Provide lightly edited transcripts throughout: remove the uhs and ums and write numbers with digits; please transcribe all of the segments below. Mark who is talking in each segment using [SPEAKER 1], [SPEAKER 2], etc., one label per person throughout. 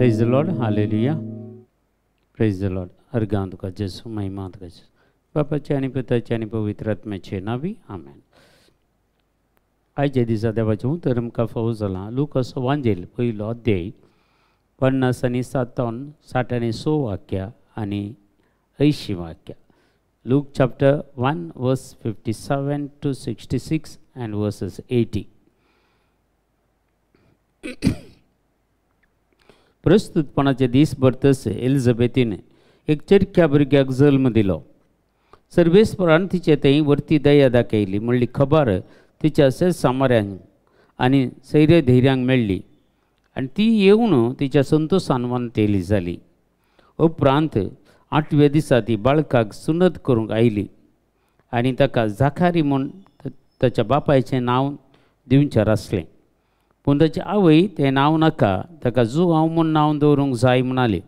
[SPEAKER 1] Praise the Lord, hallelujah. Praise the Lord. अर्गां तुका जेजू, महिमा तुका जेजू, बापाचे आनी पुताचे आनी पवित्र आत्म्याचे नांवी, आमेन. आयच्या दिसा देवाचें उतर आमकां फावो जालां. लुकास वांजेल पयलो अध्याय 50 आनी 57 60 आनी 6 वाक्या आनी 80 वाक्या. Luke chapter 1 verse 57 to 66 and verses 80. प्रस्तुतपणाचे दीस भरतस एलिझाबेथीन एक चरख्या भुरग्याक जल्म दिलो. सर्वेस्परान तिचे थंय वरती दया दाखयली म्हणली खबर तिच्या सामाऱ्यांक आनी सैरे धैर्यांक मेळ्ळी आनी ती येवन तिच्या संतोशान वंतेली जाली. उपरांत 8व्या दिसा ती बाळकाक सुनत करूंक आयली आनी ताका जाखारी म्हूण ताच्या बापायचें नांव दिवचें आसलें. पूण ताची आवय तें नांव नाका, ताका जुआंव म्हूण नांव दवरूंक जाय म्हणाली.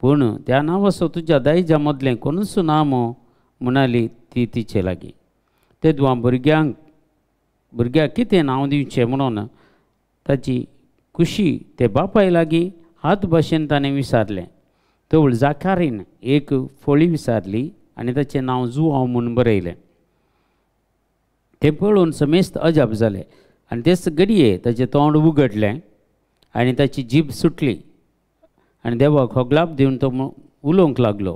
[SPEAKER 1] पूण त्या नांवाचो तुज्या दायजा मदलें कोणूच ना म्हणाली ती तिचे लागीं. तेदवा भुरग्याक कितें नांव दिवचें म्हणून ताची खुशी ते बापाय लागीं हात भाशेन ताणें विचारलें. तवळ जाकारीन एक फळी विचारली आनी ताचें नांव जुआंव म्हूण बरयलें. तें पळोवन समेस्त अजाप जालें आनी तेच घडये ताचें तोंड उगडलें आनी ताची जीब सुटली आनी देवाक होगलाप दिवन तो उलोवंक लागलो.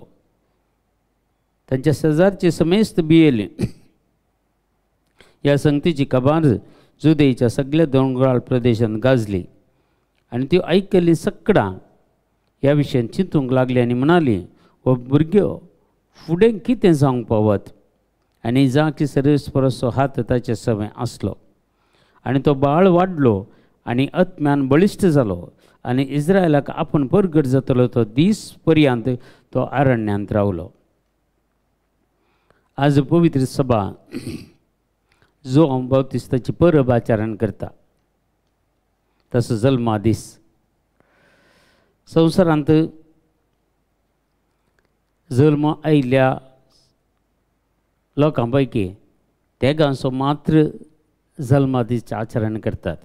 [SPEAKER 1] तांच्या शेजारची समेस्त भियेली. ह्या संगतीची खबर जुदेच्या सगळ्या दोंगराळ प्रदेशांत गाजली आनी त्यो आयकल्लीं सकडां ह्या विशयान चिंतूंक लागली आनी म्हणाली, हो भुरग्यो फुडें कितें जावंक पावत? आनी जाकी सर्वेस्पराचो हात ताचे सवें आसलो. आनी तो बाळ वाडलो आनी आत्म्यान बळिश्ट जालो आनी इस्रायलाक आपूण परगट जातलो तो दीस पर्यंत तो अरण्यांत रावलो. आज पवित्र सभा जो बाप्तिस्ताची परब आचरण करता तसो जल्मा दीस. संवसारांत जल्म आयिल्ल्या लोकां पैकी तेगांचो मात्र जल्मादीचें आचरण करतात.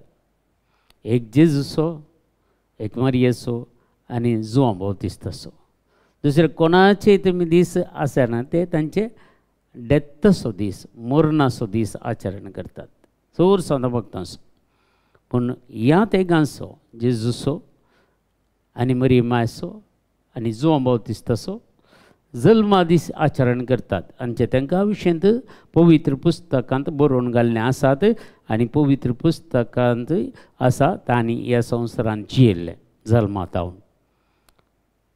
[SPEAKER 1] एक जेजूचो, एक मारियेचो आनी जुआंव बाप्तिस्ताचो. दुसरे कोणाचे तुमी दीस आसना, ते तांचे डेथाचो दीस, मरणाचो दीस आचरण करतात चड संत भक्तांचो. पूण ह्या तेगांचो, जेजूचो आनी मरी मायचो आनी जुआंव बाप्तिस्ताचो जल्मा दीस आचरण करतात. आनी तांकां विशयांत पवित्र पुस्तकांत बरोवन घाल्लें आसात आनी पवित्र पुस्तकांत आसा तांणी ह्या संवसारांत जियेल्लें जल्मातावन.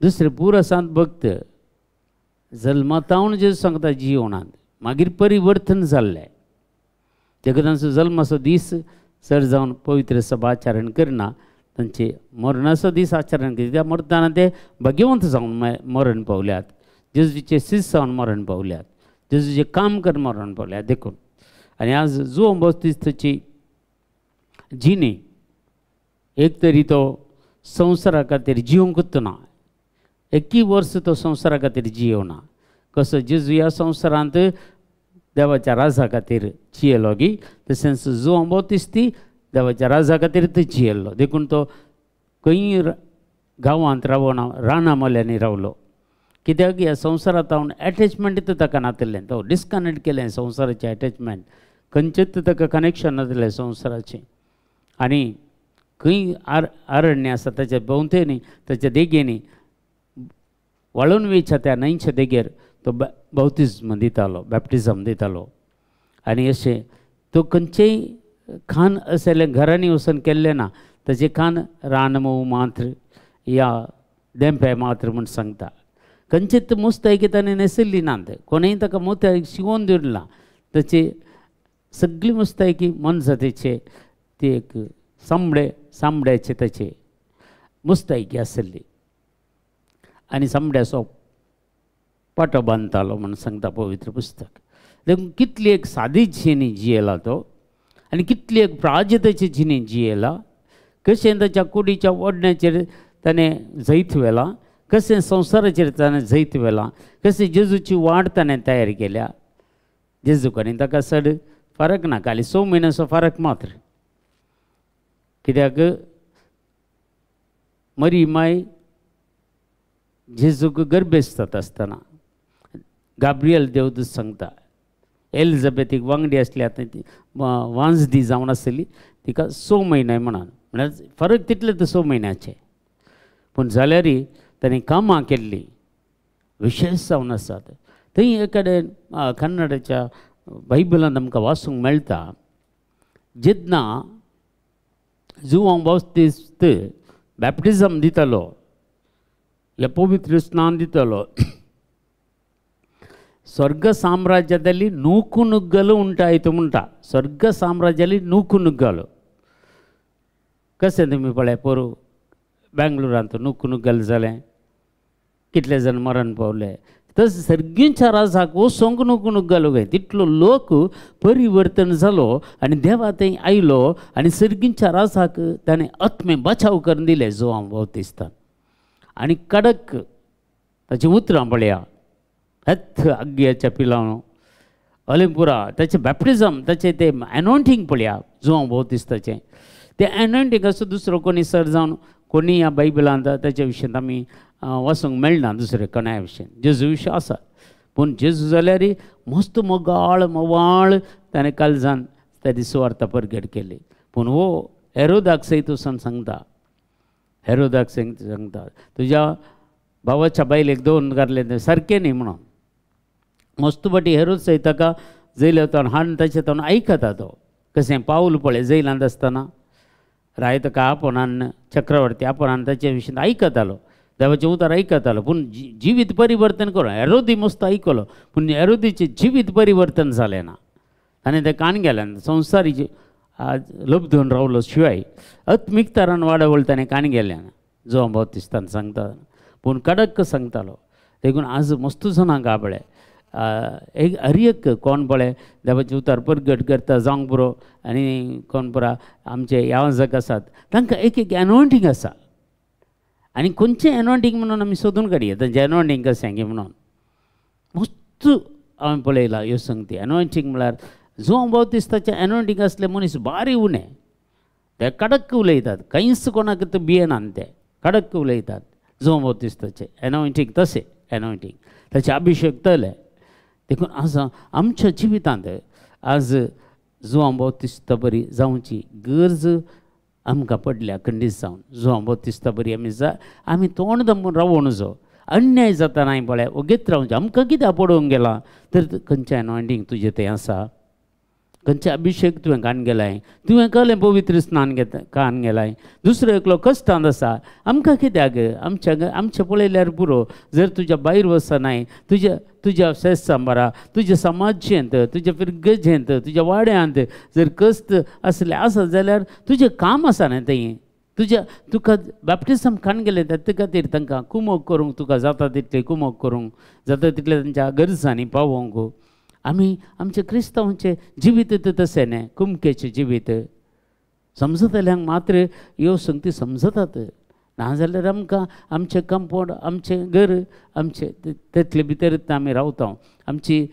[SPEAKER 1] दुसरें पुरसांत भक्त जल्मातावन जेजू सांगता जियोनांत मागीर परिवर्तन जाल्लें. ताका तांचो जल्माचो दीस चड जावन पवित्र सभा आचरण करना, तांचे मरणाचो दीस आचरण करता. त्या मरतना ते भाग्यवंत जावन मरण पावल्यात, जेजूचे सीस जावन मरण पावल्यात, जेजूचें काम कर मरण पावल्यात. देखून आनी आज जुआंव बाप्तिस्ताची जिणी एक तरी तो संवसारा खातीर जिवंकूच ना, एकूय वर्स तो संवसारा खातीर जियोना. कसो जेजू ह्या संवसारांत देवाच्या राजा खातीर जियेलो गी, तशेंच जुआंव बाप्तिस्ती देवाच्या राजा खातीर तो जियेल्लो. देखून तो खंय गांवांत रावना, रानां मोल्यांनी रावलो. कित्याक ह्या संवसारांत हांव एटॅचमेंट ताका नातिल्लें, तो डिस्कनेक्ट केलें संवसाराचें एटॅचमेंट, खंयचेच ताका कनेक्शन नातिल्लें संवसाराचें. आनी खंय अरण्य आसा ताच्या भोंवतणी, ताच्या देगेनी वाळून वयच्या त्या न्हंयच्या देगेर तो बाप्तिज्म दितालो, बॅप्टिजम दितालो. आनी अशें तो खंयचेय खान आसलें घरांनी वचून केल्लें ना, ताचें खान रानमोव मात्र या देंपे मात्र म्हूण सांगता. खंयचेच मुस्तायकी ताणें न्हेसिल्ली ना, कोणेय ताका मुस्तायकी शिंवोन दिवंक ना. ताची सगळी मुस्तायकी मनजातीचे ती एक सांबडे सांबड्याचे ताचे मुस्तायकी आसली आनी सांबड्याचो पाटो बांदतालो म्हूण सांगता पवित्र पुस्तक. देखून कितली एक सादी जिणी जियेला तो आनी कितली एक प्राजताची जिणी जियेला. कशें ताच्या कुडीच्या ओडण्याचेर ताणें जैत व्हेलां, कशें संवसाराचेर ताणें जैत व्हेलां, कशें जेजूची वाट ताणें तयार केल्या. जेजूक आनी ताका चड फरक ना, खाली 6 म्हयन्याचो फरक मात्र. कित्याक मरी माय जेजूक गर्भेस्त जाता आसतना गाब्रियल देवदूत सांगता एलिझाबेथीक वांगडी आसली आतां ती वांजदी जावन आसली तिका 6 म्हयने म्हणून म्हळ्यार फरक तितले तर 6 म्हयन्याचे पूण जाल्यार ताणें कामां केल्लीं विशेश जावन आसात. थंय एक कडेन कन्नडाच्या बायबलांत आमकां वाचूंक मेळटा जेन्ना जुवांव बाप्तिस्त बॅप्टिजम दितालो या पवित्र स्नान दितालो स्वर्ग ಸಾಮ್ರಾಜ್ಯದಲ್ಲಿ ನೂಕುನುಗ್ಗಲು ಉಂಟಾಯಿತು म्हणटा. स्वर्ग साम्राज्याली नूकुनुग्गಲು कशें तुमी पळय पोरू बेंगलोरांत नूकुनुग्गल जालें कितले जाण मरण पावले तशें सर्गींच्या राजाक वचोंक नूकुनुग्गल काय तितलो लोक परिवर्तन जालो आनी देवा थंय आयलो आनी सर्गींच्या राजाक ताणें आत्मे बचाव करून दिले जुवांव बाप्तिस्तान. आनी कडक ताचीं उतरां पळया हत्थ आग्याच्या पिलांव अलिंपुरा ताचें बॅप्टिजम ताचें तें एनॉयंटींग पळया जुवांव बाप्तिस्ताचें तें एनॉयंटींग असो दुसरो कोणी सर जावन कोणी ह्या बायबलांत ताच्या विशयांत आमी वाचूंक मेळना दुसरे कोणाय विशयान जेजू विशय आसा पूण जेजू जाल्यार मस्त मोगाळ मोवाळ ताणें कालजान ताची सुवार्ता परगट केली. पूण हो हेरोदाक सयत वचून सांगता हेरोदाक सांगता तुज्या भावाच्या बायलेक 2 घातले सारकें न्ही म्हणून मस्त फाटी हेरोद सयत ताका जैलांत वतान हाडून ताचें तोंड आयकता तो कशें पावल पळय जैलांत आसतना राय ताका आपोवन चक्रवर्ती आपोवन ताचे विशीं आयकतालो देवाचें उतर आयकतालो पूण जिवीत परिवर्तन करून हेरोदी मस्त आयकलो पूण हेरोदीचें जिवीत परिवर्तन जालें ना आनी तें कान गेलें संवसारी लब्धून रावलो शिवाय आत्मीक तरान वाडावळ ताणें कान गेलें ना जुवांव बाप्तिस्तान सांगता पूण कडक सांगतालो. देखून आज मस्त जाणांक पळय एक हर एक कोण पळय देवाचें उतर परगट करता जावंक पुरो आनी कोण पुरा आमचे याजक आसात तांकां एक एक एनॉयंटींग आसा आनी खंयचें एनॉयंटींग म्हणून आमी सोदून काडया तांचें एनॉयंटींग कशें गे म्हणून मस्त हांवें पळयलां ह्यो संगती. एनॉयंटींग म्हळ्यार जुवांव बाप्तिस्ताचें एनॉयंटींग आसलें मनीस बारी उणें ते कडक उलयतात कांयच कोणाक ते भियेनात ते कडक उलयतात जुवांव बाप्तिस्ताचें एनॉयंटींग तशें एनॉयंटींग ताचें अभिशेक तलें. देखून आज आमच्या जिवितांत आज जुवांव बाप्तिस्ता बरी जावची गरज आमकां पडल्या खंडीत जावन जुवांव बाप्तिस्ता बरी आमी जा आमी तोंड दमून रावूं नजो अन्याय जाता नाय पळय ओगीत रावचें आमकां कित्याक पडोवंक गेलां तर खंयचें एनॉयंटींग तुजें थंय आसा खंयचें अभिशेक तुवें कान गेलाय तुवें कहलें पवित्र स्नान घेता कान गेलाय दुसरो एकलो कश्टांत आसा आमकां कित्याक आमच्या आमचें पळयल्यार पुरो जर तुज्या भायर वचनाय तुज्या तुज्या शेज सांबारा तुज्या समाजेंत तुज्या फिरगजेंत तुज्या वाड्यांत जर कश्ट आसलें आसत जाल्यार तुजें काम आसा न्ही थंय तुज्या तुका बॅप्टिजम कान गेलें ते खातीर तांकां कुमोक करूंक तुका जाता तितलें कुमोक करूंक जाता तितलें तांच्या गरजांनी पावोवंक आमी आमचें क्रिस्तांवचें जिवीत तशें न्ही कुमकेचें जिवीत समजतल्यांक मात्र ह्यो संगती समजतात नाजाल्यार आमकां आमचें कंपावंड आमचें घर आमचें तेतले भितर आमी रावता आमची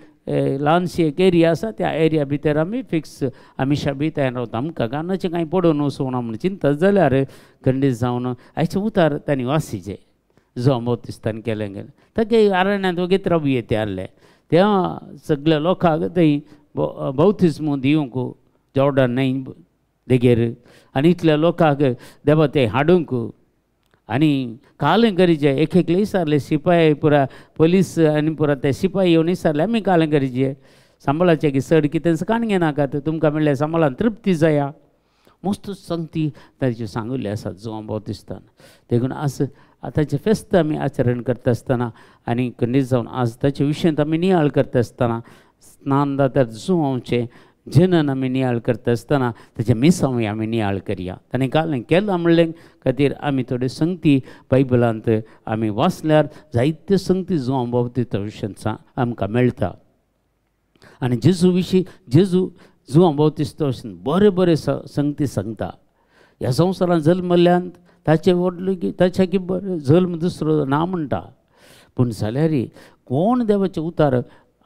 [SPEAKER 1] ल्हानशी एक एरिया आसा त्या एरिया भितर आमी फिक्स आमी शाबी तयार रावता आमकां गानाचें कांय पडून वचूंक ना म्हूण चिंता जाल्यार खंडीत जावन आयचें उतार तांणी वासीचें जुवांव बाप्तिस्तान केलें गेलें ताके अरण्यांत वगीत रावू येते आहले त्या सगळ्या लोकांक थंय बौतिस्मू दिवंक जॉर्डन न्हंय देगेर आनी इतल्या लोकांक देवा ते हाडूंक आनी कालें करीचे एक एकले विचारले शिपाय पुरा पोलीस आनी पुरा ते शिपाय येवन विचारले आमी कालें करीचे सांबाळाचें की चड कितें काण घेनाकात तुमकां म्हणल्यार सांबाळान तृप्ती जाया मस्त संगती ताचे सांगिल्ले आसात जुवांव बाप्तिस्तान. देखून आज ताचें फेस्त आमी आचरण करता आसतना आनी खंडीत जावन आज ताचे विशयांत आमी नियाळ करता आसतना स्नान जाता जुवांवचें जनन आमी नियाळ करता आसतना ताचें मिसांवूय आमी नियाळ करया. ताणें काल केलां म्हणलें खातीर आमी थोड्यो संगती बायबलांत आमी वाचल्यार जायत्यो संगती जुवांव बाप्तिस्ता विशयांत आमकां मेळटा. आनी जेजू विशीं जेजू जुवांव बाप्तिस्ता विशीं बरे बरे संगती सांगता. ह्या संवसारांत जल्मल्ल्यान ताचें व्हडलो की ताच्या की बरें जल्म दुसरो ना म्हणटा पूण जाल्यार कोण देवाचें उतार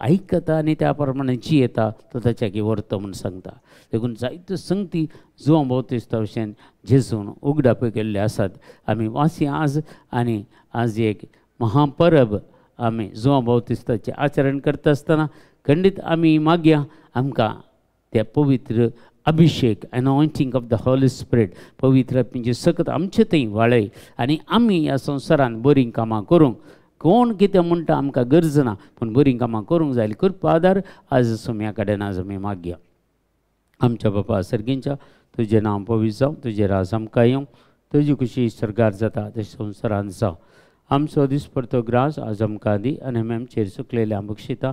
[SPEAKER 1] आयकता आनी त्या प्रमाणे जियेता तो ताच्या व्हरतो म्हूण सांगता. देखून जायत्यो संगती जुवांव बाप्तिस्ता भशेन जेजून उगडाप केल्ले आसात. आमी वासी आज आनी आज एक महापरब आमी जुवांव बाप्तिस्ताचें आचरण करता आसतना खंडीत आमी मागया आमकां त्या पवित्र अभिषेक, anointing of the Holy Spirit, पवित्र आत्म्याची सकत आमचे थंय वाळय आनी आमी ह्या संवसारान बरीं कामां करूंक, कोण कितें म्हणटा आमकां गरज ना, पूण बरीं कामां करूंक जाय कृपा आदार आज सोम्या कडेन आज आमी मागया. आमच्या बापा सर्गींच्या, तुजें नांव पवित्र जावं, तुजें राज आमकां येवं, तुजी खुशी सर्गार जाता तशें संवसारान जावं. आमचो दिसपडतो ग्रास आज आमकां दी आनी आमी आमचेर चुकलेले आमी बक्षिता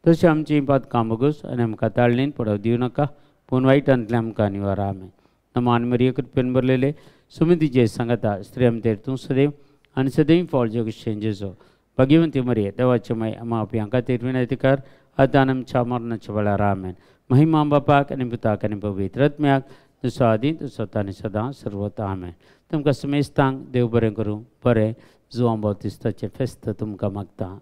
[SPEAKER 1] तशें आमचीं पातकां भोगोस आनी आमकां ताळणेन पडोवंक दिवं नाका, पूण वायटांतलें आमकां निवारा. आमेन. नमान मरिये, कृपेन भरलेले, सुमितीचे सांगता, स्त्री आमचेर तूं सदैव आनी सदैव फळ जगशें जेजो. भगिवंती मरिये, देवाचे माय, आमा आपयां खातीर विनंती कर, आतां आमच्या मरणाच्या वेळार. आमेन. महिमा बापाक आनी पुताक आनी पवित्र आत्म्याक, जसो आदी तसो आनी सदां सर्वता. आमेन. तुमकां समेस्तांक देव बरें करूं. बरें जुवांव बाप्तिस्ताचें फेस्त तुमकां मागता.